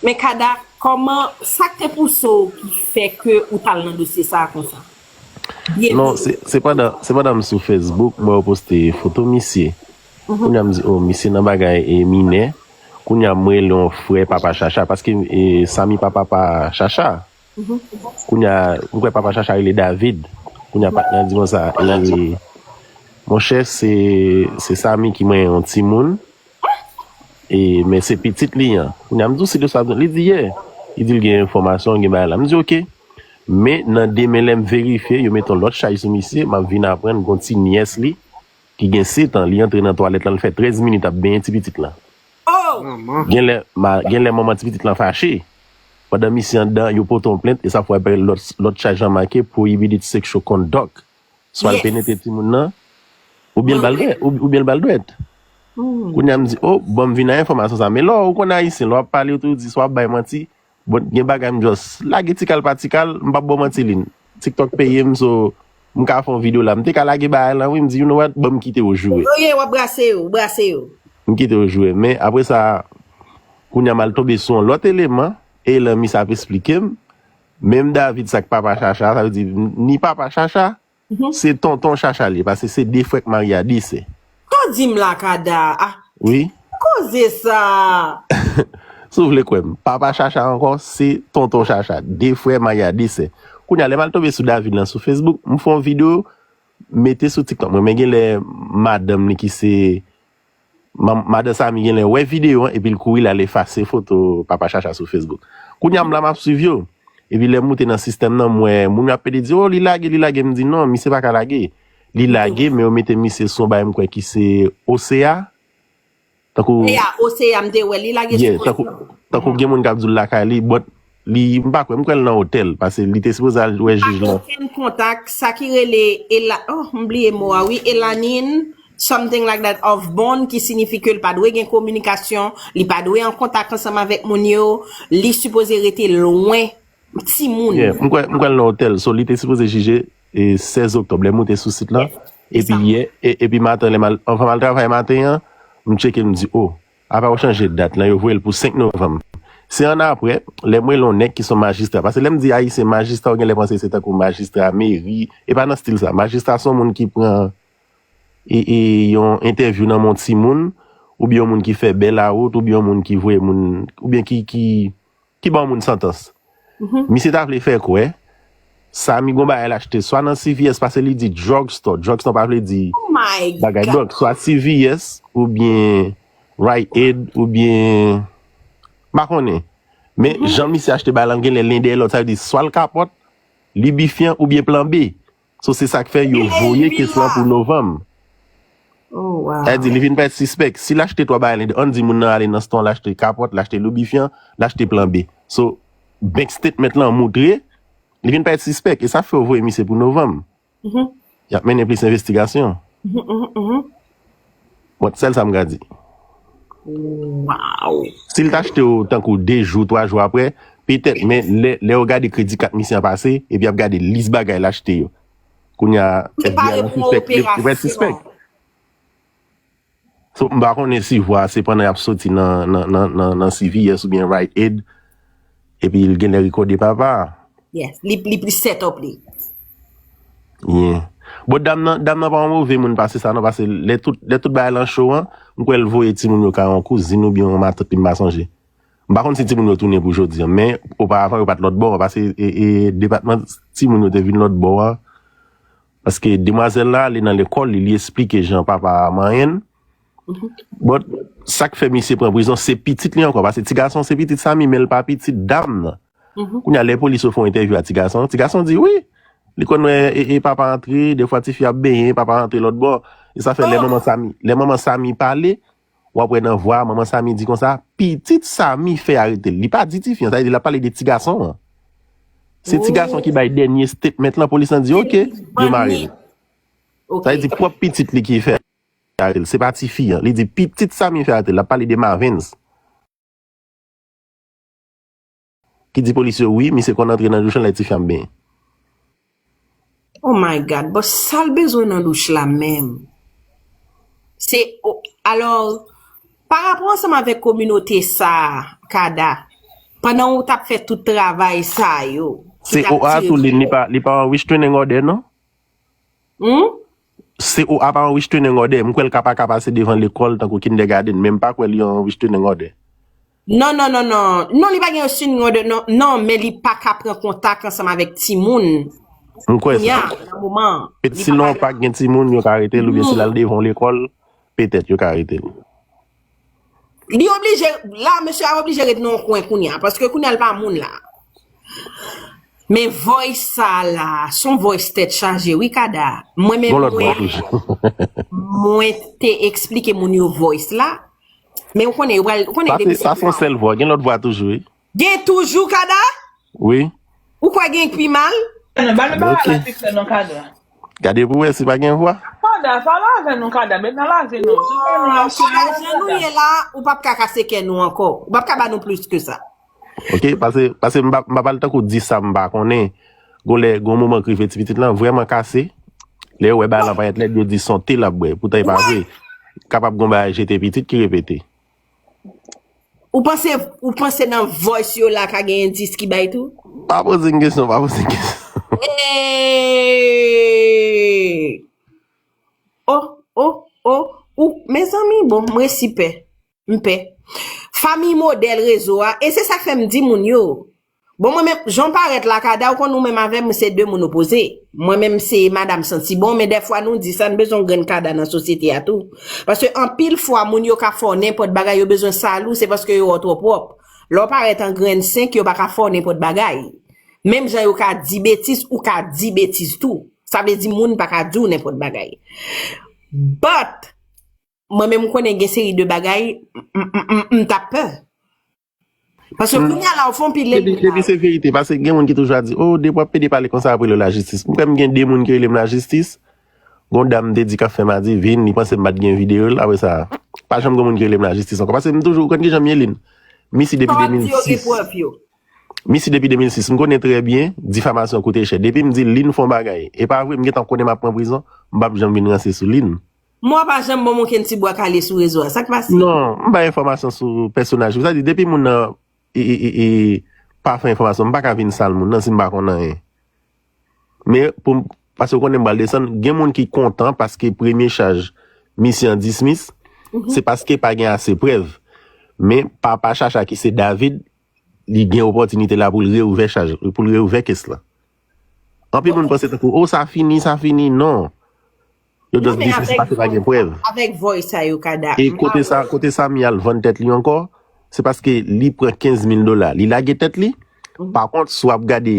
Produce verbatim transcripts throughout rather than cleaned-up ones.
Men Kada, kòman, sa k te pouse w ki fè ke ou t al nan dosye sa a konsa? Byen Non, se se pandan se pandan m sou Facebook, mwen yo poste foto misye. Kounye a m di, oh, misye nan bagay e minè. Kounye a m rele yon frè papa Chacha, paske e, Samy pa papa Chacha. Kounye a, m kwè papa Chacha rele David. Kounye a patnè a di konsa, e, monchè, se se Samy ki manyen yon timoun. E, men se pitit li an. Kounye a m di w si de sa, li di, yeah. Li di l gen enfòmasyon, gen bagay la. M di, ok. Men nan demen lè m verifye, yo mete yon lòt chaj sou misye, m ap vin aprann gon ti nyès li ki gen sèt an, li antre nan twalèt lan, li fè trèz minit ap benyen ti pitit lan. Oh! Manman. Gen lè ma, gen lè manman ti pitit lan fache. Pandan misye anndan, yo pote yon plent, e sa fè lòt lòt chaj lan make prohibited sexual conduct. Swa l Yes. penetre timoun nan, oubyen l ba l dwèt, ou- oubyen l ba l dwèt. Kounye a m di, oh, bon, m vin ak enfòmasyon sa. Men lè w konn ayisyen, lè w ap pale, ou toujou di, swa w ap bay manti. Bon, gen bagay m just lage ti kal pa ti kal, m p ap ba w manti li. TikTok peye m, so, m ka fè yon videyo la. M te ka lage bagay lan, wi, m di, you know what, ban m kite w joure. Oye, w ap brase yo, w brase yo. M kite w joure. Men, apre sa, kounye a m al tonbe sou yon lòt eleman, e lan misye ap esplike m. Menm David sa k papa Chacha, sa vle di, ni papa Chacha, se tonton Chacha li, paske se de frè k marye a de sè. Sa w di m la, Kada? Ah, Wi. koze sa! Si w vle kwè m, papa Chacha ankò, se tonton Chacha. De frè marye a de sè. Kounye a, lè m al tonbe sou David lan sou Facebook, m fè yon videyo, mete sou TikTok mwen. Men gen lè madanm li ki se, ma- madan Samy gen lè wè videyo an, epi l kouri l al efase foto papa Chacha sou Facebook. Kounye a, m la m ap swiv yo. Epi lè m moute nan sistèm nan, m wè moun yo ap pede di, oh, li lage, li lage. M di, non, misye pa ka lage. Li lage, men yo mete misye sou yon bagay m kwè ki se Osea. Tankou, Oseya, Oseya, m te wè li lage yeah, sou tankou, tankou gen moun k ap di l lakay li, but li, m pa kwè, m kwè l nan otèl, paske li te sipoze al wè Pa jij gen lan. Okenn kontak, sa ki rele, Ela, oh, m bliye mo a, wi, Elanin, something like that, of bond, ki siyifi ke l pa dwe gen kominikasyon, li pa dwe an kontak ansanm avèk moun yo, li sipoze rete lwen timoun. Yeah, m kwè, m kwè l nan otèl, so li te sipoze jije e sèz oktòb, lè m moute sou sit lan. Epi yè, e- epi maten, lè m al, anvan m al travay maten an, m tcheke, m di, oh, apa yo chanje dat lan, yo voye l pou senk novanm. Se ann apre, lè m rele yon nèg ki se yon majistra, paske lè m di ayisyen majistra, ou gen lè panse se tankou majistra meri, e pa nan stil sa. Majistra se yon moun ki pran e, e yon entèvyou nan men yon timoun, oubyen yon moun ki fè bèl awout, oubyen yon moun ki voye moun, oubyen ki, ki, ki ban yon moun santans. Misye ta vle fè kwè, Samy gon bagay l achte swa nan C V S, paske li di drug store. Drug store pa vle di Oh my bagay God. Drug. Swa C V S, oubyen Rite Aid, oubyen, m pa konnen. Men jan misye achte bagay lan, gen lè len dèyè lòt, sa vle di swa l kapòt, libifyan, oubyen plan B. So, se sa k fè yo voye kes lan pou novanm. Oh, wow. Sa vle di, li vin parèt sispèk. Si l achte twa bagay, ann di moun nan ale nan store, l achte kapòt, l achte libifyan, l achte plan B. So, bank statement lan moutre, li vin parèt sispèk. E sa fè yo voye misye pou novanm. Y ap mennen plis envestigasyon. Bon, sèl sa m ka di. Wow. Si l t achte w tankou de jou, twa jou apre, petèt, men lè, lè yo gade kredi kat misye an pase, epi y ap gade lis bagay l achte yo. Kounye a, F B I lan sispèk, li, li parèt sispèk. So, m pa konnen si vwa se pandan y ap soti nan, nan, nan, nan, nan C V S oubyen Rite Aid, epi l genlè rekòde papa a. Yes, li, li plis set up li. Yeah. Bon, dam nan, dam nan pa yon move moun pase sa non, paske lè tout, lè tout bagay lan cho an, m kwè l voye timoun yo kay yon kouzin oubyen yon matant li, m pa sonje. M pa konn si timoun yo tounen pou jodi a, men oparavan yo pa t lòt bò a, paske e, e, depatman timoun yo te vin lòt bò a. Paske demwazèl la ale nan lekòl li, li esplike jan papa a manyen l. But sa k fè misye pran prizon, se pitit li ankò, paske ti gason se pitit Samy, men l pa pitit dam nan. Kounye a, lè polis yo fè yon entèvyou a ti gason, ti gason di wi, li konn wè e, e papa antre, defwa tifi ap benyen, papa antre lòt bò. E sa fè lè manman Samy, lè manman Samy pale, w ap wè nan vwa a, manman Samy di konsa, pitit Samy fè arete l. Li pa di tifi an, sa vle di l ap pale de ti gason an. Se ti gason ki bay dènye statement lan, polis lan di, ok, yo mare l. Sa vle di pwòp pitit li ki fè arete l. Se pa tifi an. Li di pitit Samy fè arete l. L ap pale de Mavens. Ki di polis yo, wi, misye konn antre nan douch lan lè tifi an ap benyen. Oh my God, but sa l bezwen nan douch la menm? Se, o- alò, pa rapò ansanm avèk kominote sa a, Kada, Pandan ou t ap fè tout travay sa yo, ki Se t ap O A tire tou, Lin, li flè. pa, li pa yon restraining order, non? Hmm? Se O A pa yon restraining order. M kwè l ka pa ka pase devan lekòl tankou kindergarten, men m pa kwè li yon restraining order. Non, non, non, non. Non, li pa gen restraining order, non, non, men li pa ka pran kontak ansanm avèk timoun. M kwè Kounye sa. a, nan moman, Pet, li pa sinon, ka. pa gen timoun, yo ka rete l, oubyen si l Non. al devan yon lekòl, petèt yo ka rete l. Li oblije, la, mesye a oblije ret nan yon kwen kounye a, paske kounye a l pa moun la. Men voice sa la, se yon voice tèt chaje, wi, Kada. Mwen menm, Gon lòt vwa mwen, toujou. mwen te eksplike moun yo voice la, men ou konnen, ou pral, ou konnen Sa se, depi sa se yon sèl vwa, gen lòt vwa toujou, wi. Gen toujou, Kada? Wi. Ou kwè gen pi mal? Non, ba nou pa Ok. pale avèk lè non, Kada. Gade pou wè si pa gen vwa. Kada, pale avè nou, Kada, met nan lavi nou. Sou kè nou la, sou Kada, jan nou ye la, ou p ap ka kase kè nou ankò. Ou p ap ka ba nou plis ke sa. Ok, pase, pase m pa, m pa pale tankou di sa m pa konnen. Gon lè, gon moman k rive ti pitit lan vrèman kase. Lè yo wè bagay lan parèt lèd, yo di se yon te l ap bwè. Poutan e pa vre. Kapab gon bagay jete pitit ki repete. Ou panse, ou panse nan voice yo la ka gen endis ki bay tou? Pa poze m kesyon, pa poze m kesyon. Hey! Oh, oh, oh, ou, mezanmi, bon, m resi pè. M pè. Fanmi modèl rezo a, e se sa k fè m di moun yo. Bon, mwen menm, jan w parèt la, Kada, ou konn ou menm avè m, se de moun opoze. Mwen menm, se madanm santi bon, men dèfwa nou di sa, n bezwen yon grenn Kada nan sosyete a tou. Paske anpil fwa, moun yo ka fè w nenpòt bagay, yo bezwen sal ou, se paske yo wè w twò pwòp. Lè w parèt an grenn senk, yo pa ka fè w nenpòt bagay. Menm jan yo ka di betiz, ou ka di betiz tou. Sa vle di moun pa ka di w nenpòt bagay. But, mwen menm m konnen gen seri de bagay, m, m, m, m, m t ap pè. Paske kounye a la, ou fè yon pil Depi, lènmi depi la. Se verite, paske gen moun ki toujou a di, oh, depi w ap pede pale konsa, apre l lajistis. M kwè m gen de moun ki rele m lajistis. Gon dam te di k ap fè m adiv, vin, li panse m pa t gen videyo l, apre sa, pa janm gen moun ki rele m lajistis ankò. Paske m toujou, ou konn ki jan m ye, Lin. M isi depi Sa w ap di yo gen de mil sis. Prèv yo. M isi depi de mil sis, m konnen trè byen, difamasyon koute chè. Depi m di Lin fè yon bagay, e pa vre, m gentan konnen m ap pran prizon, m p ap janm vin ranse sou Lin. Mwen pa janm ban m okenn ti bwa kale sou rezo a. Sa k pase? Non, m bay enfòmasyon sou pèsonaj. Sa di, depi moun nan e, e, e, e, pa fè enfòmasyon, m pa ka vin sal moun nan si m pa konn anyen. Men, pou m, paske w konnen m pral desann, gen moun ki kontan paske premye chaj, misye an dismiss, se paske pa gen ase prèv. Men, papa Chacha ki se David, li gen opòtinite la pou l reouvè chaj, pou l reouvè kes la. Anpil moun panse tankou, oh, sa fini, sa fini. Non. Yo Non, just men dismiss avèk paske pa gen voice, prèv. Avèk voice sa yo, Kada. E M kote pa sa, kote Samy al vann tèt li ankò, se paske li pran kenz mil dola. Li lage tèt li. Pa kont, si w ap gade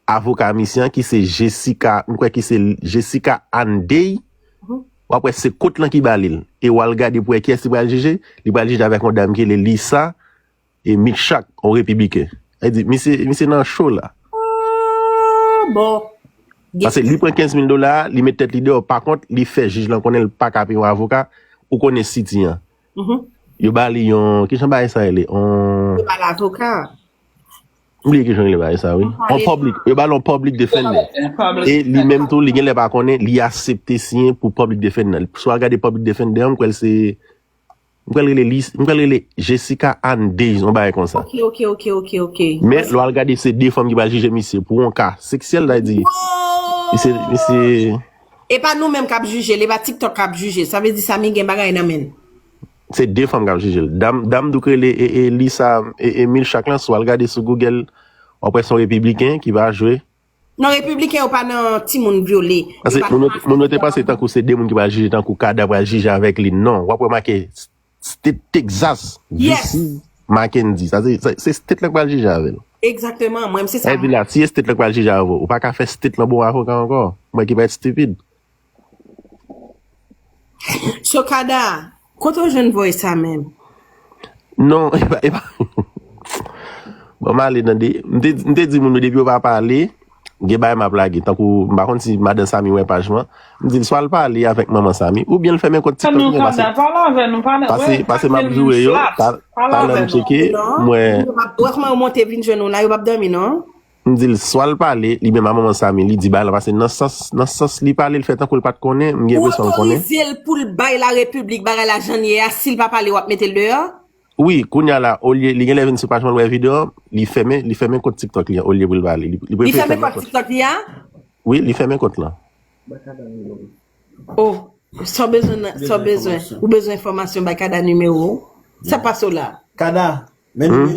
avoka misye an, ki se Jessica, m kwè ki se Jessica Anne Day, w ap wè se kot lan ki ba li l. E w al gade pou wè kiyès li pral jije, li pral jije avèk yon dam ki rele Lisa e Mitchak, yon repibliken. Sa di, misye, misye nan cho la. Oh, bon. Paske li pran kenz mil dola, li met tèt li deyò. Pa kont, li fè jij lan konnen l pa ka peye yon avoka. Ou konnen City an. Yo ba li yon, kijan bagay sa rele? Yon, Se pa lavoka. m bliye kijan rele bagay sa, wi. Yon public. Yo ba l yon public defender. E li menm tou, li genlè pa konnen, li aksepte siyen pou public defender. Si w al gade public defender an, m kwè l se, m kwè l rele Lis-, m kwè l rele Jessica Anne Days, yon bagay konsa. Ok, ok, ok, ok, ok. Men, lè w al gade, se de fanm ki pral jije misye pou yon ka seksyèl, sa di, misye, misye, E pa nou menm k ap jije l, e pa TikTok k ap jije l. Sa vle di Samy gen bagay nan men l. Se de fanm k ap jije l. Dam, dam tou k rele e, e, Lisa, e, e Milchak lan, si w al gade sou Google, w ap wè se yon repibliken ki va jwe. Non, repibliken yo pa nan timoun vyole. Paske moun yo, moun yo te panse tankou se de moun ki pral jije, tankou Kada pral jije avèk li. Non, w ap wè make State Texas, Yes. V C Mackenzie. Sa se, se, se state lan k pral jije avè l. Egzakteman, mwen menm se sa. Sa vle di la, si e state lan k pral jije avè w, ou pa ka fè state lan bon avoka ankò. Mwen ki parèt stupid. So Kada, kote w jwenn voice sa menm? Non, e pa, e pa. Bon, m ale nan de. M te, m te di moun yo depi yo pa pale, gen bagay m ap lage. Tankou, m pa konn si madan Samy wè paj mwen. M di l swa l pale avèk manman Samy, oubyen l fèmen kont TikTok li an, paske, Kada, pale avè nou, pale. paske, paske m ap joure yo, ta-, talè m tcheke, m wè. Yo p ap, wè kòman yo monte vin jwenn ou la, yo p ap dòmi non. M di l swa l pale, li menm a manman Samy, li di bagay lan, paske nan sans, nan sans li pale, l fè tankou l pa t konnen, m gen Ou enpresyon l konnen. Otorize l pou l bay la repiblik bagay la jan l ye a, si l pa pale, w ap mete l deyò? Wi, kounye a la, olye, li genlè vin sou paj mwen, l wè videyo an, li fèmen, li fèmen kont TikTok li an, olye pou l pale. Li, li Li prefere fèmen fèmen kont kont. TikTok li a? Wi, li fèmen kont lan. Oh, sa w bezwen, nan- sa w bezwen. Ou bezwen enfòmasyon, bay Kada nimewo w. Sa pase w la. Kada, men Hmm?